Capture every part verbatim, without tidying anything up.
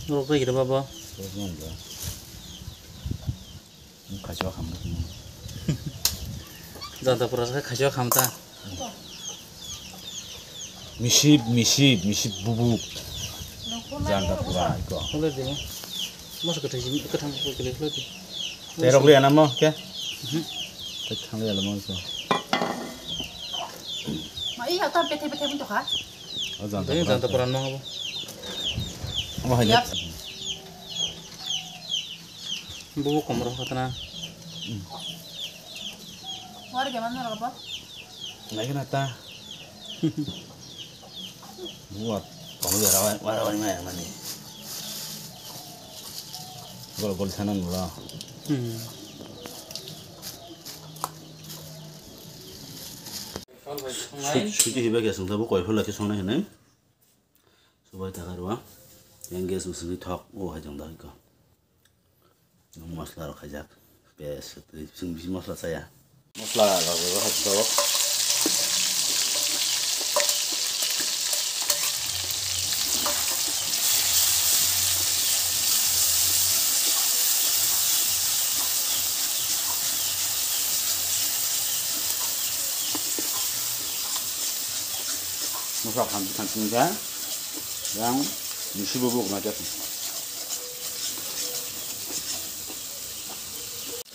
Norok bai gida baba. Khacho kham. Janta pura sa khacho kham ta. Misip, misip, misip bubuk. Janta pura iko. Hole dini. Mas kathai sini, kathang ko kele hole di. Terok liya namo ke? Kathang liya namo iko. Ma iya ta pethe pethe pun to kha. O janta pura. Janta pura no habo. Amo hai. Bubu komro khatna. War ge man nora ba? Lagi na ta. Buat, kamu ya rawan, rawan mana mana ni. Gol gol sana nula. Hmm. Suji hiba ke sungta bu koi phala ke sona hene. Subai ta karwa. Yang gas usli thok o hai jong da ko. Mosla rok khaijak. Pes, twi, chwng bisi mosla chaya. Mosla rok rw hai jok. Mosla khan khan kha. Yang misi bubuk na kya.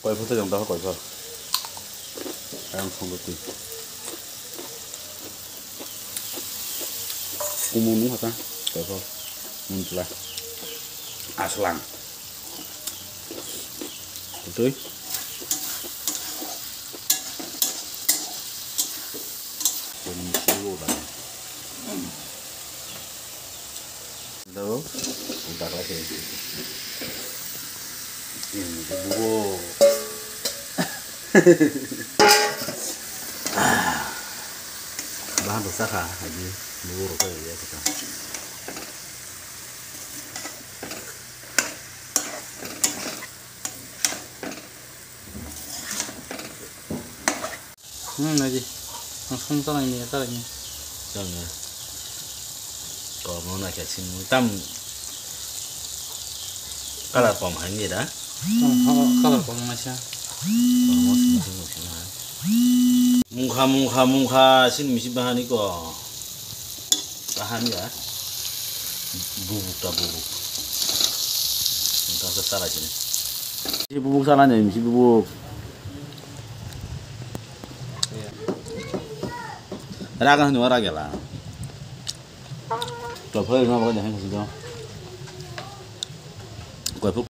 Koi photo jang daho koi pho. Ayang songdo twi. Kumu nung hata koi pho. Muntla. Aslang. Kutui. Kumu siwo da. Hello. Udah lagi. Ini bubu. Bahan rusak ah, lagi bubu rusak ya kita. Hmm, lagi. Langsung talang ini ya, talang ini. Talang ya. Kau mau nak kasih tam. Kalar pom hai ni da? Hmm, ha, kalar pom macam. Kau mau sini sini sini hai. Mungkha mungkha mungkha sini misi bahani ko. Tahan ya. Bubuk ta bubuk. Engkau ke salah sini. Si bubuk salah nih, si bubuk. Raga hanu raga lah. Kau pun nama kau jangan kasih kau. Kau pun